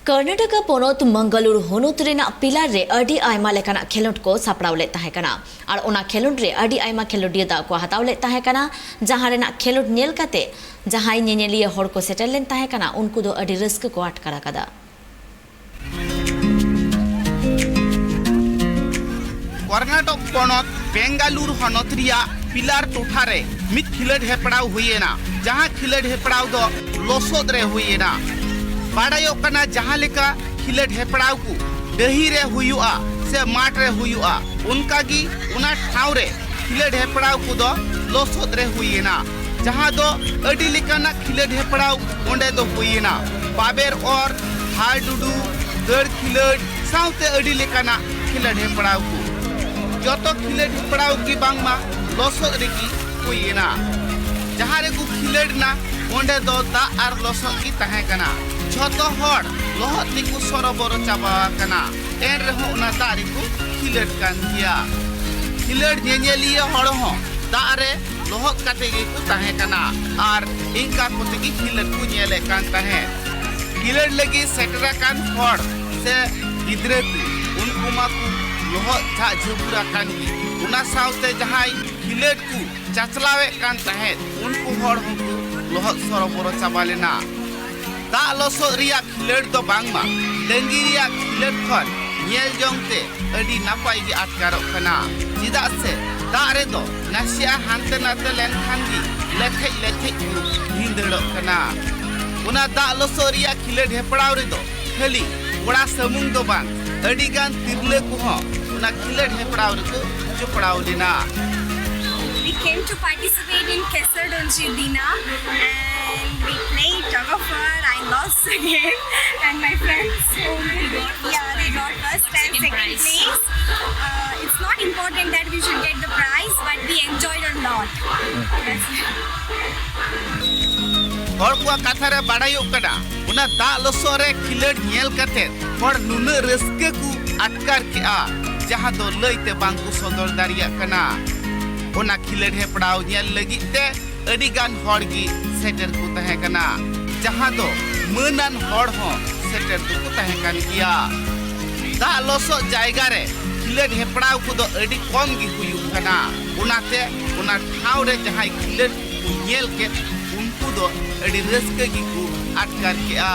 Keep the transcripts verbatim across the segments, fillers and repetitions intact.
ᱠᱚᱨᱱᱟᱴᱚᱠᱟ ᱯᱚᱱᱚᱛ ᱢᱟᱝᱜᱟᱞᱩᱨ ᱦᱚᱱᱚᱛ ᱨᱮᱱᱟᱜ ᱯᱤᱞᱟᱨ ᱨᱮ ᱟᱹᱰᱤ ᱟᱭᱢᱟ ᱞᱮᱠᱟᱱᱟᱜ ᱠᱷᱮᱞᱳᱰ ᱠᱚ ᱥᱟᱯᱲᱟᱣ ᱞᱮᱫ ᱛᱟᱦᱮᱸ ᱠᱟᱱᱟ ᱟᱨ ᱚᱱᱟ ᱠᱷᱮᱞᱳᱰ ᱨᱮ ᱟᱹᱰᱤ ᱟᱭᱢᱟ ᱠᱷᱮᱞᱳᱰᱤᱭᱟᱹ ᱫᱟᱣ ᱠᱚ ᱦᱟᱛᱟᱣ ᱞᱮᱫ ᱛᱟᱦᱮᱸ ᱠᱟᱱᱟ, ᱡᱟᱦᱟᱸ ᱨᱮᱱᱟᱜ ᱠᱷᱮᱞᱳᱰ ᱧᱮᱞ ᱠᱟᱛᱮ ᱡᱟᱦᱟᱸᱭ ᱧᱮᱧᱮᱞᱤᱭᱟᱹ ᱦᱚᱲ ᱠᱚ ᱥᱮᱴᱮᱨ ᱞᱮᱱ ᱛᱟᱦᱮᱸ ᱠᱟᱱᱟ, ᱩᱱᱠᱩ ᱫᱚ ᱟᱹᱰᱤ ᱨᱟᱹᱥᱠᱟᱹ ᱠᱚ ᱟᱴᱠᱟᱨ ᱟᱠᱟᱫᱟ᱾ ᱠᱚᱨᱱᱟᱴᱚᱠ ᱯᱚᱱᱚᱛ ᱵᱮᱝᱜᱟᱞᱩᱨ ᱦᱚᱱᱚᱛ ᱨᱮᱭᱟᱜ ᱯᱤᱞᱟᱨ ᱴᱚᱴᱷᱟ ᱨᱮ ᱢᱤᱫ ᱠᱷᱮᱞᱳᱰ ᱦᱮᱯᱲᱟᱣ ᱦᱩᱭᱮᱱᱟ, ᱡᱟᱦᱟᱸ ᱠᱷᱮᱞᱳᱰ ᱦᱮᱯᱲᱟᱣ ᱫᱚ ᱞᱚᱥᱚᱫ ᱨᱮ ᱦᱩᱭᱮᱱᱟ᱾ ᱵᱟᱰᱟᱭᱚᱜ ᱠᱟᱱᱟ, ᱡᱟᱦᱟᱸ ᱞᱮᱠᱟ ᱠᱷᱮᱞᱳᱰ ᱦᱮᱯᱲᱟᱣ ᱠᱚ ᱰᱟᱹᱦᱤ ᱨᱮ ᱦᱩᱭᱩᱜᱼᱟ ᱥᱮ ᱢᱟᱴᱷ ᱨᱮ ᱦᱩᱭᱩᱜᱼᱟ, ᱚᱱᱠᱟ ᱜᱮ ᱚᱱᱟ ᱴᱷᱟᱶ ᱨᱮ ᱠᱷᱮᱞᱳᱰ ᱦᱮᱯᱲᱟᱣ ᱠᱚᱫᱚ ᱞᱚᱥᱚᱫ ᱨᱮ ᱦᱩᱭᱮᱱᱟ, ᱡᱟᱦᱟᱸ ᱫᱚ ᱟᱹᱰᱤ ᱞᱮᱠᱟᱱᱟᱜ ᱠᱷᱮᱞᱳᱰ ᱦᱮᱯᱲᱟᱣ ᱚᱸᱰᱮ ᱫᱚ ᱦᱩᱭᱮᱱᱟ᱾ ᱵᱟᱵᱮᱨ ᱚᱨ, ᱦᱟᱲᱰᱩᱰᱩ, ᱫᱟᱹᱲ ᱠᱷᱮᱞᱳᱰ ᱥᱟᱶᱛᱮ ᱟᱹᱰᱤ ᱞᱮᱠᱟᱱᱟᱜ ᱠᱷᱮᱞᱳᱰ ᱦᱮᱯᱲᱟᱣ ᱠᱚ᱾ ᱡᱚᱛᱚ ᱠᱷᱮᱞᱳᱰ ᱦᱮᱯᱲᱟᱣ ᱜᱮ ᱵᱟᱝᱢᱟ ᱞᱚᱥᱚᱫ ᱨᱮᱜᱮ ᱦᱩᱭᱮᱱᱟ᱾ ᱡᱟᱦᱟᱸ ᱨᱮᱠᱚ ᱠᱷᱮᱞᱳᱰ ᱮᱱᱟ, ᱚᱸᱰᱮ ᱫᱚ ᱫᱟᱜ ᱟᱨ ᱞᱚᱥᱚᱫ ᱜᱮ ᱛᱟᱦᱮᱸ ᱠᱟᱱᱟ᱾ ᱡᱷᱚᱛᱚ ᱦᱚᱲ ᱞᱚᱦᱚᱫ ᱛᱮᱠᱚ ᱥᱚᱨᱚᱵᱚᱨᱚ ᱪᱟᱵᱟ ᱟᱠᱟᱱᱟ᱾ ᱮᱱ ᱨᱮᱦᱚᱸ ᱚᱱᱟ ᱫᱟᱜ ᱨᱮᱠᱚ ᱠᱷᱮᱞᱳᱰ ᱠᱟᱱ ᱜᱮᱭᱟ᱾ ᱠᱷᱮᱞᱳᱰ ᱧᱮᱧᱮᱞᱤᱭᱟᱹ ᱦᱚᱲ ᱦᱚᱸ ᱫᱟᱜ ᱨᱮ ᱞᱚᱦᱚᱫ ᱠᱟᱛᱮ ᱜᱮᱠᱚ ᱛᱟᱦᱮᱸ ᱠᱟᱱᱟ ᱟᱨ ᱤᱱᱠᱟ ᱠᱚᱛᱮ ᱜᱮ ᱠᱷᱮᱞᱳᱰ ᱠᱚ ᱧᱮᱞᱮᱫ ᱠᱟᱱ ᱛᱟᱦᱮᱸᱫ᱾ ᱠᱷᱮᱞᱳᱰ ᱞᱟᱹᱜᱤᱫ ᱥᱮᱴᱮᱨ ᱟᱠᱟᱱ ᱦᱚᱲ ᱥᱮ ᱜᱤᱫᱽᱨᱟᱹ ᱠᱚ, ᱩᱱᱠᱩ ᱢᱟᱠᱚ ᱞᱚᱦᱚᱫ ᱡᱷᱟᱜ ᱡᱷᱟᱹᱵᱩᱨ ᱟᱠᱟᱱ ᱜᱮ᱾ ᱚᱱᱟ ᱥᱟᱶᱛᱮ ᱡᱟᱦᱟᱸᱭ ᱠᱷᱮᱞᱳᱰ ᱠᱚ ᱪᱟᱪᱞᱟᱣᱮᱫ ᱠᱟᱱ ᱛᱟᱦᱮᱸᱫ, ᱩᱱᱠᱩ ᱦᱚᱲ ᱦᱚᱸᱠᱚ ᱞᱚᱦᱚᱫ ᱥᱚᱨᱚᱵᱚᱨᱚ ᱪᱟᱵᱟ ᱞᱮᱱᱟ᱾ ᱫᱟᱜ ᱞᱚᱥᱚᱫ ᱨᱮᱭᱟᱜ ᱠᱷᱮᱞᱳᱰ ᱫᱚ ᱵᱟᱝᱢᱟ ᱰᱟᱹᱝᱜᱤ ᱨᱮᱭᱟᱜ ᱠᱷᱮᱞᱳᱰ ᱠᱷᱚᱱ ᱧᱮᱞ ᱡᱚᱝ ᱛᱮ ᱟᱹᱰᱤ ᱱᱟᱯᱟᱭ ᱜᱮ ᱟᱴᱠᱟᱨᱚᱜ ᱠᱟᱱᱟ, ᱪᱮᱫᱟᱜ ᱥᱮ ᱫᱟᱜ ᱨᱮᱫᱚ ᱱᱟᱥᱮᱭᱟᱜ ᱦᱟᱱᱛᱮ ᱱᱟᱛᱮ ᱞᱮᱱᱠᱷᱟᱱ ᱜᱮ ᱞᱮᱴᱷᱮᱡ ᱞᱮᱴᱷᱮᱡ ᱠᱚ ᱵᱷᱤᱸᱫᱟᱹᱲᱚᱜ ᱠᱟᱱᱟ᱾ ᱚᱱᱟ ᱫᱟᱜ ᱞᱚᱥᱚᱫ ᱨᱮᱭᱟᱜ ᱠᱷᱮᱞᱳᱰ ᱦᱮᱯᱲᱟᱣ ᱨᱮᱫᱚ ᱠᱷᱟᱹᱞᱤ ᱠᱚᱲᱟ ᱥᱩᱢᱩᱝ ᱫᱚ ᱵᱟᱝ, ᱟᱹᱰᱤ ᱜᱟᱱ ᱛᱤᱨᱞᱟᱹ ᱠᱚᱦᱚᱸ ᱚᱱᱟ ᱠᱷᱮᱞᱳᱰ ᱦᱮᱯᱲᱟᱣ ᱨᱮᱠᱚ ᱡᱚᱯᱲᱟᱣ ᱞᱮᱱᱟ᱾ We came to participate in Kesar Donji Dina and we played tug of war. I lost again and my friends, yeah, they got first and second place. Uh, it's not important that we should get the prize, but we enjoyed a lot. That's it. ᱦᱚᱲ ᱠᱚᱣᱟᱜ ᱠᱟᱛᱷᱟ ᱨᱮ ᱵᱟᱲᱟᱭᱚᱜ ᱠᱟᱱᱟ, ᱚᱱᱟ ᱫᱟᱜ ᱞᱚᱥᱚᱫ ᱨᱮ ᱠᱷᱮᱞᱳᱰ ᱧᱮᱞ ᱠᱟᱛᱮ ᱦᱚᱲ ᱱᱩᱱᱟᱹᱜ ᱨᱟᱹᱥᱠᱟᱹ ᱠᱚ ᱟᱴᱠᱟᱨ ᱠᱮᱜᱼᱟ, ᱡᱟᱦᱟᱸ ᱫᱚ ᱞᱟᱹᱭ ᱛᱮ ᱵᱟᱝ ᱠᱚ ᱥᱚᱫᱚᱨ ᱫᱟᱲᱮᱭᱟᱜ ᱠᱟᱱᱟ᱾ ᱚᱱᱟ ᱠᱷᱮᱞᱳᱰ ᱦᱮᱯᱲᱟᱣ ᱧᱮᱞ ᱞᱟᱹᱜᱤᱫ ᱛᱮ ᱟᱹᱰᱤ ᱜᱟᱱ ᱦᱚᱲ ᱜᱮ ᱥᱮᱴᱮᱨ ᱠᱚ ᱛᱟᱦᱮᱸ ᱠᱟᱱᱟ, ᱡᱟᱦᱟᱸ ᱫᱚ ᱢᱟᱹᱱᱟᱱ ᱦᱚᱲ ᱦᱚᱸ ᱥᱮᱴᱮᱨ ᱫᱚᱠᱚ ᱛᱟᱦᱮᱸ ᱠᱟᱱ ᱜᱮᱭᱟ᱾ ᱫᱟᱜ ᱞᱚᱥᱚᱫ ᱡᱟᱭᱜᱟ ᱨᱮ ᱠᱷᱮᱞᱳᱰ ᱦᱮᱯᱨᱟᱣ ᱠᱚᱫᱚ ᱟᱹᱰᱤ ᱠᱚᱢ ᱜᱮ ᱦᱩᱭᱩᱜ ᱠᱟᱱᱟ᱾ ᱚᱱᱟᱛᱮ ᱚᱱᱟ ᱴᱷᱟᱶ ᱨᱮ ᱡᱟᱦᱟᱸᱭ ᱠᱷᱮᱞᱳᱰ ᱠᱚ ᱧᱮᱞ ᱠᱮᱫ, ᱩᱱᱠᱩ ᱫᱚ ᱟᱹᱰᱤ ᱨᱟᱹᱥᱠᱟᱹ ᱜᱮᱠᱚ ᱟᱴᱠᱟᱨ ᱠᱮᱜᱼᱟ᱾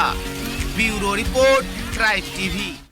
Bureau Report, Tribe T V᱾